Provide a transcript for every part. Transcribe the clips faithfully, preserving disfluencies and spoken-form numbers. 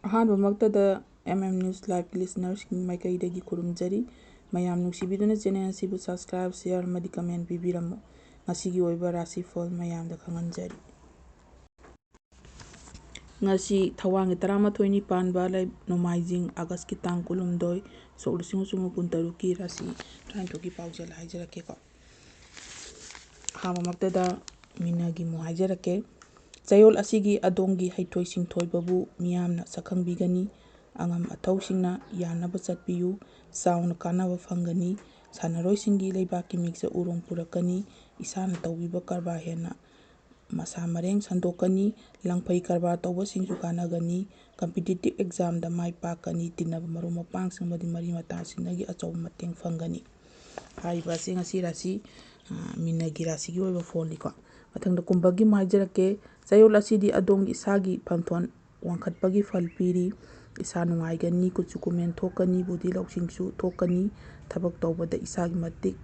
ꯑꯍꯥꯟꯕꯃꯛꯇꯗ M M News Live listeners ꯁꯤꯡ ꯃꯥꯏꯀꯩꯗꯒꯤ ꯈꯨꯔꯨꯝꯖꯔꯤ꯫ ꯃꯌꯥꯝ ꯅꯨꯡꯁꯤꯕꯤꯗꯨꯅ channel ꯑꯁꯤꯕꯨ subscribe, share ꯑꯃꯗꯤ comment ꯄꯤꯕꯤꯔꯝꯃꯨ꯫ ꯉꯁꯤꯒꯤ ꯑꯣꯏꯕ ꯔꯥꯁꯤꯐꯜ ꯃꯌꯥꯝꯗ ꯈꯪꯍꯟꯖꯔꯤ꯫ ꯉꯁꯤ ꯊꯧꯋꯥꯟꯒꯤ ꯇꯔꯥꯃꯥꯊꯣꯏꯅꯤ ꯄꯥꯟꯕ ꯂꯩ-, ꯅꯣꯡꯃꯥꯏꯖꯤꯡ, August ꯀꯤ ꯇꯥꯡ ꯀꯨꯟꯍꯨꯝꯗꯣꯏ, ꯁꯣꯛ ꯂꯤꯁꯤꯡ ꯑꯃ ꯆꯥꯃꯉꯥ ꯀꯨꯟꯇꯔꯨꯛꯀꯤ ꯔꯥꯁꯤ ꯇꯔꯥꯅꯤꯊꯣꯏꯒꯤ ꯄꯥꯎꯖꯦꯜ ꯍꯥꯏꯖꯔꯛꯀꯦꯀꯣ꯫ ꯑꯍꯥꯟꯕꯃꯛꯇꯗ ꯃꯤꯅꯒꯤ ꯃꯨ ꯍꯥꯏꯖꯔꯛꯀꯦ꯫ ꯆꯌꯣꯜ ꯑꯁꯤꯒꯤ ꯑꯗꯣꯝꯒꯤ ꯍꯩꯊꯣꯏ ꯁꯤꯡꯊꯣꯏꯕꯕꯨ ꯃꯤꯌꯥꯝꯅ ꯁꯛꯈꯪꯕꯤꯒꯅꯤ꯫ ꯑꯉꯝ ꯑꯊꯧꯁꯤꯡꯅ ꯌꯥꯅꯕ ꯆꯠꯄꯤꯌꯨ꯫ ꯆꯥꯎꯅ ꯀꯥꯟꯅꯕ ꯐꯪꯒꯅꯤ꯫ ꯁꯥꯟꯅꯔꯣꯏꯁꯤꯡꯒꯤ ꯂꯩꯕꯥꯛꯀꯤ ꯃꯤꯡꯆꯠ ꯎꯔꯣꯡ ꯄꯨꯔꯛꯀꯅꯤ꯫ ꯏꯁꯥꯅ ꯇꯧꯕꯤꯕ ꯀꯔꯕꯥꯔ ꯍꯦꯟꯅ ꯃꯁꯥ ꯃꯔꯦꯡ ꯁꯟꯗꯣꯛꯀꯅꯤ꯫ ꯂꯪꯐꯩ ꯀꯔꯕꯥꯔ ꯇꯧꯕꯁꯤꯡꯁꯨ ꯀꯥꯟꯅꯒꯅꯤ꯫ Competitive exam ꯗ ꯃꯥꯏ ꯄꯥꯛꯀꯅꯤ꯫ ꯇꯤꯟꯅꯕ ꯃꯔꯨꯞ ꯃꯄꯥꯡꯁꯤꯡ ꯑꯃꯗꯤ ꯃꯔꯤ ꯃꯇꯥꯁꯤꯡꯗꯒꯤ ꯑꯆꯧꯕ ꯃꯇꯦꯡ ꯐꯪꯒꯅꯤ꯫ ꯍꯥꯏꯔꯤꯕ ꯑꯁꯤ ꯉꯁꯤ ꯔꯥꯁꯤ, ꯑ, ꯃꯤꯅꯒꯤ ꯔꯥꯁꯤꯒꯤ ꯑꯣꯏꯕ ꯐꯣꯜꯅꯤꯀꯣ꯫ ꯃꯊꯪꯗ ꯀꯨꯝꯚꯒꯤ ꯑꯃꯨꯛ ꯍꯥꯏꯖꯔꯛꯀꯦ꯫ ꯆꯌꯣꯜ ꯑꯁꯤꯗꯤ ꯑꯗꯣꯝꯒꯤ ꯏꯁꯥꯒꯤ ꯐꯝꯊꯣꯟ ꯋꯥꯡꯈꯠꯄꯒꯤ ꯐꯜ ꯄꯤꯔꯤ꯫ ꯏꯁꯥ ꯅꯨꯡꯉꯥꯏꯒꯅꯤ, ꯀꯨꯆꯨ ꯀꯨꯃꯦꯟ ꯊꯣꯛꯀꯅꯤ, ꯕꯨꯙꯤ ꯂꯧꯁꯤꯡꯁꯨ ꯊꯣꯛꯀꯅꯤ꯫ ꯊꯕꯛ ꯇꯧꯕꯗ ꯏꯁꯥꯒꯤ ꯃꯇꯤꯛ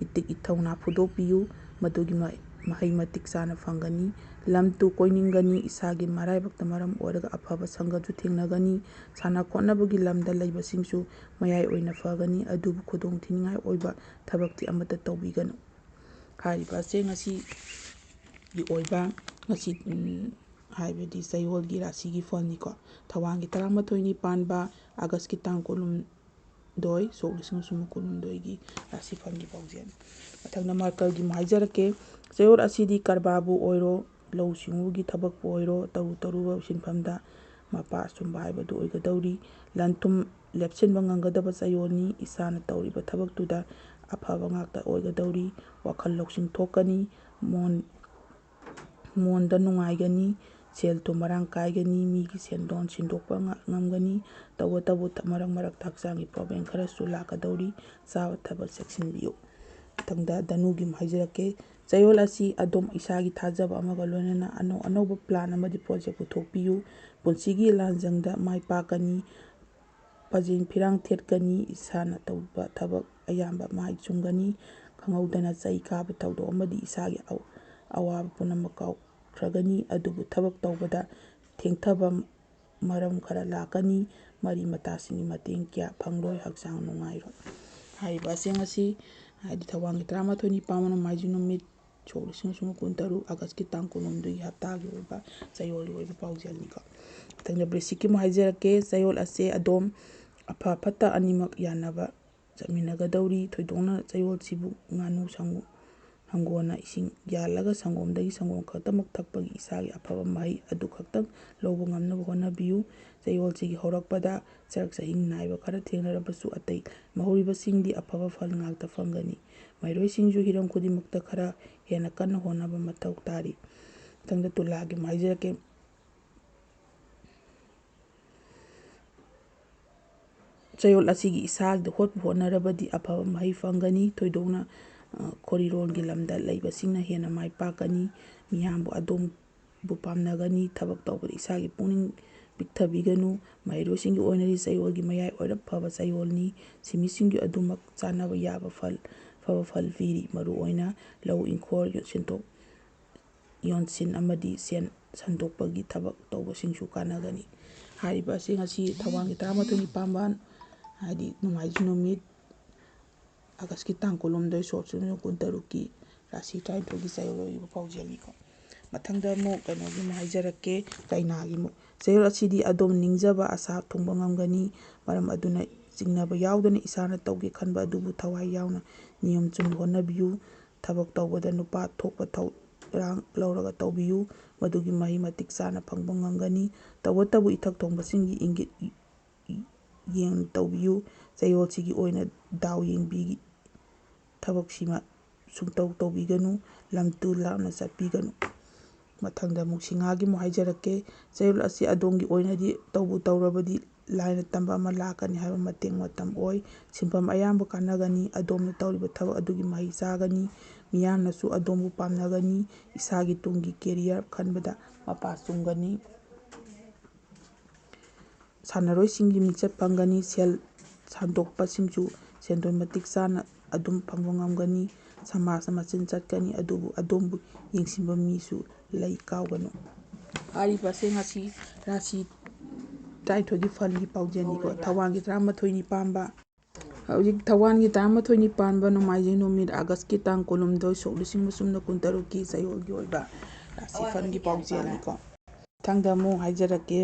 ꯏꯇꯤꯛ ꯏꯊꯧꯅꯥ ꯐꯨꯗꯣꯛꯄꯤꯌꯨ꯫ ꯃꯗꯨꯒꯤ ꯃ-, ꯃꯍꯩ ꯃꯇꯤꯛ ꯆꯥꯅ ꯐꯪꯒꯅꯤ꯫ ꯂꯝ ꯇꯨ ꯀꯣꯏꯅꯤꯡꯒꯅꯤ꯫ ꯏꯁꯥꯒꯤ ꯃꯔꯥꯏꯕꯛꯇ ꯃꯔꯝ ꯑꯣꯏꯔꯒ ꯑꯐꯕ ꯁꯪꯒꯁꯨ ꯊꯦꯡꯅꯒꯅꯤ꯫ ꯁꯥꯟꯅ ꯈꯣꯠꯅꯕꯒꯤ ꯂꯝꯗ ꯂꯩꯕꯁꯤꯡꯁꯨ ꯃꯌꯥꯏ ꯑꯣꯏꯅ ꯐꯒꯅꯤ, ꯑꯗꯨꯕꯨ ꯈꯨꯗꯣꯡ ꯊꯤꯅꯤꯡꯉꯥꯏ ꯑꯣꯏꯕ ꯊꯕꯛꯇꯤ ꯑꯃꯠꯇ ꯇꯧꯕꯤꯒꯅꯨ꯫ ꯍꯥꯏꯔꯤꯕ ꯑꯁꯦ ꯉꯁꯤꯒꯤ ꯑꯣꯏꯕ, ꯉꯁꯤ, ꯎꯝ, ꯍꯥꯏꯕꯗꯤ ꯆꯌꯣꯜꯒꯤ ꯔꯥꯁꯤꯒꯤ ꯐꯜꯅꯤꯀꯣ꯫ ꯊꯧꯋꯥꯟꯒꯤ ꯇꯔꯥꯃꯥꯊꯣꯏꯅꯤ ꯄꯥꯟꯕ August ꯀꯤ ꯇꯥꯡ ꯀꯨꯟꯍꯨꯝꯗꯣꯏ, ꯁꯣꯛ ꯂꯤꯁꯤꯡ ꯑꯃ ꯆꯥꯃꯉꯥ ꯀꯨꯟꯍꯨꯝꯗꯣꯏꯒꯤ ꯔꯥꯁꯤꯐꯜꯒꯤ ꯄꯥꯎꯖꯦꯜ꯫ ꯃꯊꯪꯗ ꯃꯀꯔꯒꯤ ꯑꯃꯨꯛ ꯍꯥꯏꯖꯔꯛꯀꯦ꯫ ꯆꯌꯣꯜ ꯑꯁꯤꯗꯤ ꯀꯔꯕꯥꯔꯕꯨ ꯑꯣꯏꯔꯣ, ꯂꯧꯎ ꯁꯤꯡꯎꯒꯤ ꯊꯕꯛꯄꯨ ꯑꯣꯏꯔꯣ, ꯇꯧꯔꯨ ꯇꯧꯔꯨꯕ ꯁꯤꯟꯐꯝꯗ ꯃꯄꯥ ꯑꯆꯨꯝꯕ ꯍꯥꯏꯕꯗꯨ ꯑꯣꯏꯒꯗꯧꯔꯤ꯫ ꯂꯟ ꯊꯨꯝ ꯂꯦꯞꯁꯤꯟꯕ ꯉꯝꯒꯗꯕ ꯆꯌꯣꯜꯅꯤ꯫ ꯏꯁꯥꯅ ꯇꯧꯔꯤꯕ ꯊꯕꯛꯇꯨꯗ ꯑꯐꯕ ꯉꯥꯛꯇ ꯑꯣꯏꯒꯗꯧꯔꯤ꯫ ꯋꯥꯈꯜ ꯂꯧꯁꯤꯡ ꯊꯣꯛꯀꯅꯤ꯫ ꯃꯣꯟ-, ꯃꯣꯟꯗ ꯅꯨꯡꯉꯥꯏꯒꯅꯤ꯫ ꯁꯦꯜ ꯊꯨꯝ ꯃꯔꯥꯡ ꯀꯥꯏꯒꯅꯤ꯫ ꯃꯤꯒꯤ ꯁꯦꯟꯗꯣꯟ ꯁꯤꯟꯗꯣꯛꯄ ꯉ-, ꯉꯝꯒꯅꯤ꯫ ꯇꯧꯕꯇꯕꯨ ꯊ-, ꯃꯔꯛ ꯃꯔꯛꯇ ꯍꯛꯆꯥꯡꯒꯤ problem ꯈꯔꯁꯨ ꯂꯥꯛꯀꯗꯧꯔꯤ꯫ ꯆꯥꯕ ꯊꯛꯄ ꯆꯦꯛꯁꯤꯟꯕꯤꯌꯨ꯫ ꯃꯊꯪꯗ ꯙꯅꯨꯒꯤ ꯑꯃꯨꯛ ꯍꯥꯏꯖꯔꯛꯀꯦ꯫ ꯆꯌꯣꯜ ꯑꯁꯤ ꯑꯗꯣꯝ ꯏꯁꯥꯒꯤ ꯊꯥꯖꯕ ꯑꯃꯒ ꯂꯣꯏꯅꯅ ꯑꯅꯧ ꯑꯅꯧꯕ plan ꯑꯃꯗꯤ project ꯄꯨꯊꯣꯛꯄꯤꯌꯨ꯫ ꯄꯨꯟꯁꯤꯒꯤ ꯂꯥꯟꯖꯪꯗ ꯃꯥꯏ ꯄꯥꯛꯀꯅꯤ꯫ ꯄꯖꯦꯡ ꯐꯤꯔꯥꯡ ꯊꯦꯠꯀꯅꯤ꯫ ꯏꯁꯥꯅ ꯇꯧꯕ ꯊꯕꯛ ꯑꯌꯥꯝꯕ ꯃꯥꯏ ꯆꯨꯝꯒꯅꯤ꯫ ꯈꯪꯍꯧꯗꯅ ꯆꯩ ꯀꯥꯕ ꯊꯧꯗꯣꯛ ꯑꯃꯗꯤ ꯏꯁꯥꯒꯤ ꯑ-, ꯑꯋꯥꯕ ꯄꯨꯝꯅꯃꯛ ꯀꯥꯎꯈ꯭ꯔꯒꯅꯤ꯫ ꯑꯗꯨꯕꯨ ꯊꯕꯛ ꯇꯧꯕꯗ ꯊꯦꯡꯊꯕ ꯃꯔꯝ ꯈꯔ ꯂꯥꯛꯀꯅꯤ꯫ ꯃꯔꯤ ꯃꯇꯥꯁꯤꯡꯒꯤ ꯃꯇꯦꯡ ꯀꯌꯥ ꯐꯪꯂꯣꯏ꯫ ꯍꯛꯆꯥꯡ ꯅꯨꯡꯉꯥꯏꯔꯣꯏ꯫ ꯍꯥꯏꯔꯤꯕ ꯑꯁꯦꯡ ꯑꯁꯤ ꯍꯥꯏꯗꯤ ꯊꯧꯋꯥꯟꯒꯤ ꯇꯔꯥꯃꯥꯊꯣꯏꯅꯤ ꯄꯥꯟꯕ ꯅꯣꯡꯃꯥꯏꯖꯤꯡ ꯅꯨꯃꯤꯠ ꯁꯣꯛ ꯂꯤꯁꯤꯡ ꯑꯃ ꯆꯥꯃꯉꯥ ꯀꯨꯟꯇꯔꯨꯛ ꯑꯥꯒꯁꯀꯤ ꯇꯥꯡ ꯀꯨꯟꯍꯨꯝꯗꯣꯏꯒꯤ ꯍꯞꯇꯥꯒꯤ ꯑꯣꯏꯕ ꯆꯌꯣꯜꯒꯤ ꯑꯣꯏꯕ ꯄꯥꯎꯖꯦꯜꯅꯤꯀꯣ꯫ ꯃꯊꯪꯗ ꯕ꯭ꯔꯤꯁꯤꯛꯀꯤ ꯑꯃꯨꯛ ꯍꯥꯏꯖꯔꯛꯀꯦ꯫ ꯆꯌꯣꯜ ꯑꯁꯦ ꯑꯗꯣꯝ ꯑꯐ ꯐꯠꯇ ꯑꯅꯤꯃꯛ ꯌꯥꯅꯕ ꯆꯠꯃꯤꯟꯅꯒꯗꯧꯔꯤ꯫ ꯊꯣꯏꯗꯣꯛꯅ ꯆꯌꯣꯜꯁꯤꯕꯨ ꯉꯥꯅꯨ ꯁꯪꯒꯣ-, ꯍꯪꯒꯣꯟꯅ ꯏꯁꯤꯡ ꯌꯥꯜꯂꯒ ꯁꯪꯒꯣꯝꯗꯒꯤ ꯁꯪꯒꯣꯝ ꯈꯛꯇꯃꯛ ꯊꯛꯄꯒꯤ ꯏꯁꯥꯒꯤ ꯑꯐꯕ ꯃꯍꯩ ꯑꯗꯨ ꯈꯛꯇꯪ ꯂꯧꯕ ꯉꯝꯅꯕ ꯍꯣꯠꯅꯕꯤꯌꯨ꯫ ꯆꯌꯣꯜꯁꯤꯒꯤ ꯍꯧꯔꯛꯄꯗ ꯆꯔꯛ ꯆꯍꯤꯡ ꯅꯥꯏꯕ ꯈꯔ ꯊꯦꯡꯅꯔꯕꯁꯨ ꯑꯇꯩ ꯃꯍꯧꯔꯤꯕꯁꯤꯡꯗꯤ ꯑꯐꯕ ꯐꯜ ꯉꯥꯛꯇ ꯐꯪꯒꯅꯤ꯫ ꯃꯍꯩꯔꯣꯏꯁꯤꯡꯁꯨ ꯍꯤꯔꯝ ꯈꯨꯗꯤꯡꯃꯛꯇ ꯈꯔ ꯍꯦꯟꯅ ꯀꯟꯅ ꯍꯣꯠꯅꯕ ꯃꯊꯧ ꯇꯥꯔꯤ꯫ ꯃꯊꯪꯗ ꯇꯨꯂꯥꯒꯤ ꯑꯃꯨꯛ ꯍꯥꯏꯖꯔꯛꯀꯦ꯫ ꯆꯌꯣꯜ ꯑꯁꯤꯒꯤ ꯏꯁꯥꯒꯤꯗ ꯍꯣꯠꯄꯨ ꯍꯣꯠꯅꯔꯕꯗꯤ ꯑꯐꯕ ꯃꯍꯩ ꯐꯪꯒꯅꯤ꯫ ꯊꯣꯏꯗꯣꯛꯅ, ꯑ, ꯈꯣꯔꯤꯔꯣꯜꯒꯤ ꯂꯝꯗ ꯂꯩꯕꯁꯤꯡꯅ ꯍꯦꯟꯅ ꯃꯥꯏ ꯄꯥꯛꯀꯅꯤ꯫ ꯃꯤꯌꯥꯝꯕꯨ ꯑꯗꯣꯝꯕꯨ ꯄꯥꯝꯅꯒꯅꯤ꯫ ꯊꯕꯛ ꯇꯧꯕꯗ ꯏꯁꯥꯒꯤ ꯄꯨꯛꯅꯤꯡ ꯄꯤꯛꯊꯕꯤꯒꯅꯨ꯫ ꯃꯍꯩꯔꯣꯏꯁꯤꯡꯒꯤ ꯑꯣꯏꯅꯗꯤ ꯆꯌꯣꯜꯒꯤ ꯃꯌꯥꯏ ꯑꯣꯏꯔꯞ ꯐꯕ ꯆꯌꯣꯜꯅꯤ꯫ ꯁꯤꯟꯃꯤꯁꯤꯡꯒꯤ ꯑꯗꯨꯃꯛ ꯆꯥꯅꯕ ꯌꯥꯕ ꯐꯜ, ꯐꯕ ꯐꯜ ꯄꯤꯔꯤ꯫ ꯃꯔꯨꯑꯣꯏꯅ ꯂꯧ ꯏꯪꯈꯣꯜ ꯁꯦꯟꯊꯣꯛ ꯌꯣꯟꯁꯤꯟ ꯑꯃꯗꯤ ꯁꯦꯟ ꯁꯟꯗꯣꯛꯄꯒꯤ ꯊꯕꯛ ꯇꯧꯕꯁꯤꯡꯁꯨ ꯀꯥꯟꯅꯒꯅꯤ꯫ ꯍꯥꯏꯔꯤꯕ ꯑꯁꯤ ꯉꯁꯤ ꯊꯧꯋꯥꯟꯒꯤ ꯇꯔꯥꯃꯥꯊꯣꯏꯅꯤ ꯄꯥꯟꯕ, ꯍꯥꯏꯗꯤ ꯅꯣꯡꯃꯥꯏꯖꯤꯡ ꯅꯨꯃꯤꯠ, ꯑꯥꯒꯁꯀꯤ ꯇꯥꯡ ꯀꯨꯟꯍꯨꯝꯗꯣꯏ, ꯁꯣꯛ ꯂꯤꯁꯤꯡ ꯑꯃ ꯆꯥꯃꯉꯥ ꯀꯨꯟꯇꯔꯨꯛꯀꯤ ꯔꯥꯁꯤ ꯇꯔꯥꯅꯤꯊꯣꯏꯒꯤ ꯆꯌꯣꯜ ꯑꯣꯏꯔꯤꯕ ꯄꯥꯎꯖꯦꯜꯅꯤꯀꯣ꯫ ꯃꯊꯪꯗ ꯑꯃꯨꯛ ꯀꯩꯅꯣꯒꯤ ꯑꯃꯨꯛ ꯍꯥꯏꯖꯔꯛꯀꯦ, ꯀꯩꯅꯥꯒꯤ ꯑꯃꯨꯛ꯫ ꯆꯌꯣꯜ ꯑꯁꯤꯗꯤ ꯑꯗꯣꯝ ꯅꯤꯡꯖꯕ ꯑꯁꯥ ꯊꯨꯡꯕ ꯉꯝꯒꯅꯤ꯫ ꯃꯔꯝ ꯑꯗꯨꯅ ꯆꯤꯡꯅꯕ ꯌꯥꯎꯗꯅ ꯏꯁꯥꯅ ꯇꯧꯒꯦ ꯈꯟꯕ ꯑꯗꯨꯕꯨ ꯊꯋꯥꯏ ꯌꯥꯎꯅ ꯅꯤꯌꯣꯝ ꯆꯨꯝꯅ ꯍꯣꯠꯅꯕꯤꯌꯨ꯫ ꯊꯕꯛ ꯇꯧꯕꯗ ꯅꯨꯄꯥ ꯊꯣꯛꯄ ꯊꯧꯔꯥꯡ ꯂꯧꯔꯒ ꯇꯧꯕꯤꯌꯨ꯫ ꯃꯗꯨꯒꯤ ꯃꯍꯩ ꯃꯇꯤꯛ ꯆꯥꯅ ꯐꯪꯕ ꯉꯝꯒꯅꯤ꯫ ꯇꯧꯕꯇꯕꯨ ꯏꯊꯛ ꯊꯣꯡꯕꯁꯤꯡꯒꯤ ꯏꯪꯒꯤꯠ ꯌꯦꯡ ꯇꯧꯕꯤꯌꯨ꯫ ꯆꯌꯣꯜꯁꯤꯒꯤ ꯑꯣꯏꯅ ꯗꯥꯎ ꯌꯦꯡꯕꯤꯒꯤ ꯊꯕꯛꯁꯤꯃ ꯁꯨꯡꯇꯧ ꯇꯧꯕꯤꯒꯅꯨ꯫ ꯂꯝ ꯇꯨ ꯂꯥꯞꯅ ꯆꯠꯄꯤꯒꯅꯨ꯫ ꯃꯊꯪꯗ ꯑꯃꯨꯛ ꯁꯤꯡꯍꯥꯒꯤ ꯑꯃꯨꯛ ꯍꯥꯏꯖꯔꯛꯀꯦ꯫ ꯆꯌꯣꯜ ꯑꯁꯤ ꯑꯗꯣꯝꯒꯤ ꯑꯣꯏꯅꯗꯤ ꯇꯧꯕꯨ ꯇꯧꯔꯕꯗꯤ ꯂꯥꯏꯅ ꯇꯝꯕ ꯑꯃ ꯂꯥꯛꯀꯅꯤ ꯍꯥꯏꯕ ꯃꯇꯦꯡ ꯃꯇꯝ ꯑꯣꯏ꯫ ꯁꯤꯟꯐꯝ ꯑꯌꯥꯝꯕ ꯀꯥꯟꯅꯒꯅꯤ꯫ ꯑꯗꯣꯝꯅ ꯇꯧꯔꯤꯕ ꯊꯕꯛ ꯑꯗꯨꯒꯤ ꯃꯍꯩ ꯆꯥꯒꯅꯤ꯫ ꯃꯤꯌꯥꯝꯅꯁꯨ ꯑꯗꯣꯝꯕꯨ ꯄꯥꯝꯅꯒꯅꯤ꯫ ꯏꯁꯥꯒꯤ ꯇꯨꯡꯒꯤ ꯀꯦꯔꯤꯌꯔ ꯈꯟꯕꯗ ꯃꯄꯥ ꯆꯨꯝꯒꯅꯤ꯫ ꯁꯥꯟꯅꯔꯣꯏꯁꯤꯡꯒꯤ ꯃꯤꯡꯆꯠ ꯐꯪꯒꯅꯤ꯫ ꯁꯦꯜ ꯁꯟꯗꯣꯛꯄꯁꯤꯡꯁꯨ ꯁꯦꯟꯗꯣꯏ ꯃꯇꯤꯛ ꯆꯥꯅ ꯑꯗꯨꯝ ꯐꯪꯕ ꯉꯝꯒꯅꯤ꯫ ꯁꯃꯥꯖꯅ ꯃꯆꯤꯟ ꯆꯠꯀꯅꯤ, ꯑꯗꯨꯕꯨ ꯑꯗꯣꯝꯕꯨ ꯌꯦꯡꯁꯤꯟꯕ ꯃꯤꯁꯨ ꯂꯩ ꯀꯥꯎꯒꯅꯨ꯫ ꯍꯥꯏꯔꯤꯕꯁꯤꯡ ꯑꯁꯤ ꯔꯥꯁꯤ ꯇꯔꯥꯅꯤꯊꯣꯏꯒꯤ ꯐꯜꯒꯤ ꯄꯥꯎꯖꯦꯜꯅꯤꯀꯣ꯫ ꯊꯧꯋꯥꯟꯒꯤ ꯇꯔꯥꯃꯥꯊꯣꯏꯅꯤ ꯄꯥꯟꯕ꯫ ꯍꯧꯖꯤꯛ ꯊꯧꯋꯥꯟꯒꯤ ꯇꯔꯥꯃꯥꯊꯣꯏꯅꯤ ꯄꯥꯟꯕ ꯅꯣꯡꯃꯥꯏꯖꯤꯡ ꯅꯨꯃꯤꯠ, ꯑꯥꯒꯁꯀꯤ ꯇꯥꯡ ꯀꯨꯟꯍꯨꯝꯗꯣꯏ, ꯁꯣꯛ ꯂꯤꯁꯤꯡ ꯑꯃ ꯆꯨꯝꯅ ꯀꯨꯟꯇꯔꯨꯛꯀꯤ ꯆꯌꯣꯜꯒꯤ ꯑꯣꯏꯕ ꯔꯥꯁꯤꯐꯜꯒꯤ ꯄꯥꯎꯖꯦꯜꯅꯤꯀꯣ꯫ ꯃꯊꯪꯗ ꯑꯃꯨꯛ ꯍꯥꯏꯖꯔꯛꯀꯦ꯫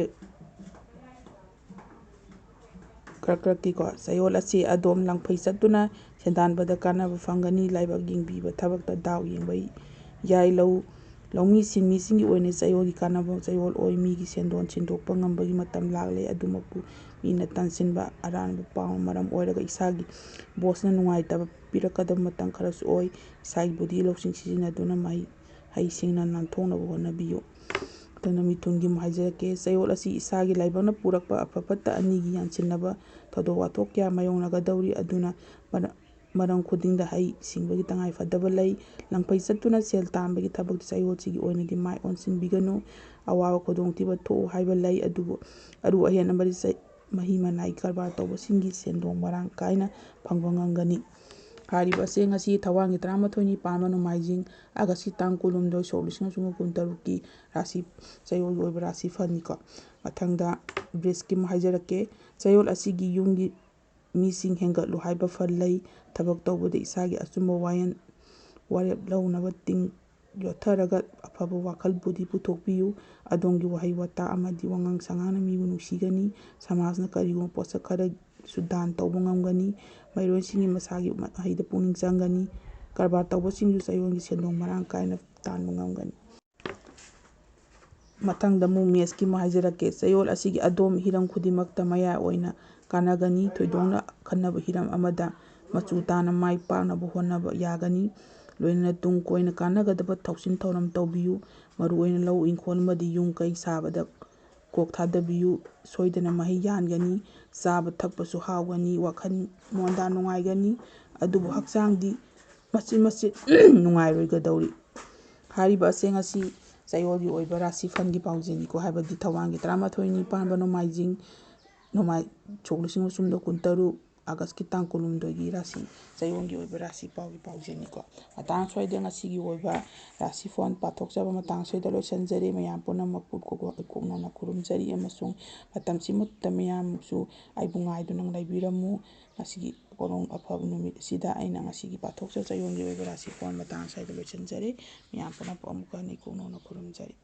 ꯀꯔꯛ ꯀꯔꯛꯀꯤꯀꯣ, ꯆꯌꯣꯜ ꯑꯁꯤ ꯑꯗꯣꯝ ꯂꯪꯐꯩ ꯆꯠꯇꯨꯅ ꯁꯦꯟꯗꯥꯟꯕꯗ ꯀꯥꯟꯅꯕ ꯐꯪꯒꯅꯤ꯫ ꯂꯥꯏꯕꯛ ꯌꯦꯡꯕꯤꯕ ꯊꯕꯛꯇ ꯗꯥꯎ ꯌꯦꯡꯕ ꯌꯥꯏ꯫ ꯂꯧ, ꯂꯧꯃꯤ ꯁꯤꯟꯃꯤꯁꯤꯡꯒꯤ ꯑꯣꯏꯅ ꯆꯌꯣꯜꯒꯤ ꯀꯥꯟꯅꯕ ꯆꯌꯣꯜ ꯑꯣꯏ꯫ ꯃꯤꯒꯤ ꯁꯦꯟꯗꯣꯟ ꯁꯤꯟꯗꯣꯛꯄ ꯉꯝꯕꯒꯤ ꯃꯇꯝ ꯂꯥꯛꯂꯦ꯫ ꯑꯗꯨꯃꯛꯄꯨ ꯃꯤꯅ ꯇꯟꯁꯤꯟꯕ ꯑꯔꯥꯟꯕ ꯄꯥꯎꯅ ꯃꯔꯝ ꯑꯣꯏꯔꯒ ꯏꯁꯥꯒꯤ ꯕꯣꯁꯅ ꯅꯨꯡꯉꯥꯏꯇꯕ ꯄꯤꯔꯛꯀꯗꯕ ꯃꯇꯝ ꯈꯔꯁꯨ ꯑꯣꯏ꯫ ꯏꯁꯥꯒꯤ ꯕꯨꯙꯤ ꯂꯧꯁꯤꯡ ꯁꯤꯖꯤꯟꯅꯗꯨꯅ ꯃꯍꯩ ꯍꯩꯁꯤꯡꯅ ꯅꯥꯟꯊꯣꯛꯅꯕ ꯍꯣꯠꯅꯕꯤꯌꯨ꯫ ꯃꯊꯪꯗ ꯃꯤꯊꯨꯡꯒꯤ ꯑꯃꯨꯛ ꯍꯥꯏꯖꯔꯛꯀꯦ꯫ ꯆꯌꯣꯜ ꯑꯁꯤ ꯏꯁꯥꯒꯤ ꯂꯥꯏꯕꯛꯅ ꯄꯨꯔꯛꯄ ꯑꯐ ꯐꯠꯇ ꯑꯅꯤꯒꯤ ꯌꯥꯟꯁꯤꯟꯅꯕ ꯊꯧꯗꯣꯛ ꯋꯥꯊꯣꯛ ꯀꯌꯥ ꯃꯥꯌꯣꯛꯅꯒꯗꯧꯔꯤ꯫ ꯑꯗꯨꯅ ꯃꯔ-, ꯃꯔꯝ ꯈꯨꯗꯤꯡꯗ ꯍꯩ ꯁꯤꯡꯕꯒꯤ ꯇꯉꯥꯏ ꯐꯗꯕ ꯂꯩ꯫ ꯂꯪꯐꯩ ꯆꯠꯇꯨꯅ ꯁꯦꯜ ꯇꯥꯟꯕꯒꯤ ꯊꯕꯛꯇꯤ ꯆꯌꯣꯜꯁꯤꯒꯤ ꯑꯣꯏꯅꯗꯤ ꯃꯥꯏ ꯑꯣꯟꯁꯤꯟꯕꯤꯒꯅꯨ꯫ ꯑꯋꯥꯕ ꯈꯨꯗꯣꯡꯊꯤꯕ ꯊꯣꯛꯎ ꯍꯥꯏꯕ ꯂꯩ꯫ ꯑꯗꯨꯕꯨ ꯑꯔꯨ ꯑꯍꯦꯟ ꯑꯃꯗꯤ ꯆ-, ꯃꯍꯤ ꯃꯅꯥꯏ ꯀꯔꯕꯥꯔ ꯇꯧꯕꯁꯤꯡꯒꯤ ꯁꯦꯟꯗꯣꯡ ꯃꯔꯥꯡ ꯀꯥꯏꯅ ꯐꯪꯕ ꯉꯝꯒꯅꯤ꯫ ꯍꯥꯏꯔꯤꯕ ꯑꯁꯦꯡ ꯑꯁꯤ ꯊꯧꯋꯥꯟꯒꯤ ꯇꯔꯥꯃꯥꯊꯣꯏꯅꯤ ꯄꯥꯟꯕ ꯅꯣꯡꯃꯥꯏꯖꯤꯡ, ꯑꯥꯒꯁꯀꯤ ꯇꯥꯡ ꯀꯨꯟꯍꯨꯝꯗꯣꯏ, ꯁꯣꯛ ꯂꯤꯁꯤꯡ ꯑꯃ ꯆꯨꯝꯅ ꯀꯨꯟꯇꯔꯨꯛꯀꯤ ꯔꯥꯁꯤ, ꯆꯌꯣꯜꯒꯤ ꯑꯣꯏꯕ ꯔꯥꯁꯤ ꯐꯜꯅꯤꯀꯣ꯫ ꯃꯊꯪꯗ ꯕ꯭ꯔꯤꯖꯀꯤ ꯑꯃ ꯍꯥꯏꯖꯔꯛꯀꯦ꯫ ꯆꯌꯣꯜ ꯑꯁꯤꯒꯤ ꯌꯨꯝꯒꯤ ꯃꯤꯁꯤꯡ ꯍꯦꯟꯒꯠꯂꯨ ꯍꯥꯏꯕ ꯐꯜ ꯂꯩ꯫ ꯊꯕꯛ ꯇꯧꯕꯗ ꯏꯁꯥꯒꯤ ꯑꯆꯨꯝꯕ ꯋꯥꯌꯦꯜ ꯋꯥꯔꯦꯞ ꯂꯧꯅꯕ ꯇꯤꯡ ꯌꯣꯠꯊꯔꯒ ꯑꯐꯕ ꯋꯥꯈꯜ ꯕꯨꯙꯤ ꯄꯨꯊꯣꯛꯄꯤꯌꯨ꯫ ꯑꯗꯣꯝꯒꯤ ꯋꯥꯍꯩ ꯋꯥꯇꯥ ꯑꯃꯗꯤ ꯋꯥꯉꯥꯡ ꯁꯉꯥꯡꯅ ꯃꯤꯕꯨ ꯅꯨꯡꯁꯤꯒꯅꯤ꯫ ꯁꯃꯥꯖꯅ ꯀꯔꯤꯒꯨꯝꯕ ꯄꯣꯠꯁꯛ ꯈꯔꯁꯨ ꯗꯥꯟ ꯇꯧꯕ ꯉꯝꯒꯅꯤ꯫ ꯃꯍꯩꯔꯣꯏꯁꯤꯡꯒꯤ ꯃꯁꯥꯒꯤ ꯃꯍꯩꯗ ꯄꯨꯛꯅꯤꯡ ꯆꯪꯒꯅꯤ꯫ ꯀꯔꯕꯥꯔ ꯇꯧꯕꯁꯤꯡꯁꯨ ꯆꯌꯣꯜꯒꯤ ꯁꯦꯟꯗꯣꯡ ꯃꯔꯥꯡ ꯀꯥꯏꯅ ꯇꯥꯟꯕ ꯉꯝꯒꯅꯤ꯫ ꯃꯊꯪꯗ ꯑꯃꯨꯛ ꯃꯦꯠꯁꯀꯤ ꯑꯃ ꯍꯥꯏꯖꯔꯛꯀꯦ꯫ ꯆꯌꯣꯜ ꯑꯁꯤꯒꯤ ꯑꯗꯣꯝ ꯍꯤꯔꯝ ꯈꯨꯗꯤꯡꯃꯛꯇ ꯃꯌꯥꯏ ꯑꯣꯏꯅ ꯀꯥꯟꯅꯒꯅꯤ꯫ ꯊꯣꯏꯗꯣꯛꯅ ꯑꯈꯟꯅꯕ ꯍꯤꯔꯝ ꯑꯃꯗ ꯃꯆꯨ ꯇꯥꯅ ꯃꯥꯏ ꯄꯥꯛꯅꯕ ꯍꯣꯠꯅꯕ ꯌꯥꯒꯅꯤ꯫ ꯂꯣꯏꯅꯅ ꯇꯨꯡ ꯀꯣꯏꯅ ꯀꯥꯟꯅꯒꯗꯕ ꯊꯧꯁꯤꯟ ꯊꯧꯔꯝ ꯇꯧꯕꯤꯌꯨ꯫ ꯃꯔꯨꯑꯣꯏꯅ ꯂꯧ ꯏꯪꯈꯣꯜ ꯑꯃꯗꯤ ꯌꯨꯝ ꯀꯩ ꯁꯥꯕꯗ ꯀꯣꯛ ꯊꯥꯗꯕꯤꯌꯨ꯫ ꯁꯣꯏꯗꯅ ꯃꯍꯩ ꯌꯥꯟꯒꯅꯤ꯫ ꯆꯥꯕ ꯊꯛꯄꯁꯨ ꯍꯥꯎꯒꯅꯤ꯫ ꯋꯥꯈꯜ ꯃꯣꯟꯗꯥ ꯅꯨꯡꯉꯥꯏꯒꯅꯤ꯫ ꯑꯗꯨꯕꯨ ꯍꯛꯆꯥꯡꯗꯤ ꯃꯆꯤꯠ ꯃꯆꯤꯠ ꯅꯨꯡꯉꯥꯏꯔꯣꯏꯒꯗꯧꯔꯤ꯫ ꯍꯥꯏꯔꯤꯕ ꯑꯁꯦꯡ ꯑꯁꯤ ꯆꯌꯣꯜꯒꯤ ꯑꯣꯏꯕ ꯔꯥꯁꯤ ꯐꯜꯒꯤ ꯄꯥꯎꯖꯦꯜꯅꯤꯀꯣ, ꯍꯥꯏꯕꯗꯤ ꯊꯧꯋꯥꯟꯒꯤ ꯇꯔꯥꯃꯥꯊꯣꯏꯅꯤ ꯄꯥꯟꯕ ꯅꯣꯡꯃꯥꯏꯖꯤꯡ, ꯅꯣꯡꯃꯥꯏ-, ꯁꯣꯛ ꯂꯤꯁꯤꯡ ꯑꯃ ꯆꯨꯝꯗ ꯀꯨꯟꯇꯔꯨꯛ, ꯑꯥꯒꯁꯀꯤ ꯇꯥꯡ ꯀꯨꯟꯍꯨꯝꯗꯣꯏꯒꯤ ꯔꯥꯁꯤ, ꯆꯌꯣꯜꯒꯤ ꯑꯣꯏꯕ ꯔꯥꯁꯤ ꯄꯥꯎꯒꯤ ꯄꯥꯎꯖꯦꯜꯅꯤꯀꯣ꯫ ꯃꯇꯥꯡ ꯁ꯭ꯋꯥꯏꯗ ꯉꯁꯤꯒꯤ ꯑꯣꯏꯕ ꯔꯥꯁꯤꯐꯣꯟ ꯄꯥꯊꯣꯛꯆꯕ ꯃꯇꯥꯡ ꯁ꯭ꯋꯥꯏꯗ ꯂꯣꯏꯁꯤꯟꯖꯔꯦ꯫ ꯃꯌꯥꯝ ꯄꯨꯝꯅꯃꯛꯄꯨ ꯀꯣꯛ-, ꯀꯣꯛꯅꯅ ꯈꯨꯔꯨꯝꯖꯔꯤ ꯑꯃꯁꯨꯡ ꯃꯇꯝꯁꯤꯃꯠꯇ ꯃꯌꯥꯝꯁꯨ ꯑꯩꯕꯨ ꯉꯥꯏꯗꯨꯅ ꯂꯩꯕꯤꯔꯝꯃꯨ꯫ ꯉꯁꯤꯒꯤ ꯀꯣꯔꯣꯡ ꯑꯐꯕ ꯅꯨꯃꯤꯠ ꯑꯁꯤꯗ ꯑꯩꯅ ꯉꯁꯤꯒꯤ ꯄꯥꯊꯣꯛꯆ ꯆꯌꯣꯜꯒꯤ ꯑꯣꯏꯕ ꯔꯥꯁꯤꯐꯣꯟ ꯃꯇꯥꯡ ꯁ꯭ꯋꯥꯏꯗ ꯂꯣꯏꯁꯤꯟꯖꯔꯦ꯫ ꯃꯌꯥꯝ ꯄꯨꯝꯅꯃꯛꯄꯨ ꯑꯃꯨꯛꯀ ꯍꯟꯅ ꯏꯀꯣꯛ ꯅꯧꯅ ꯈꯨꯔꯨꯝꯖꯔꯤ꯫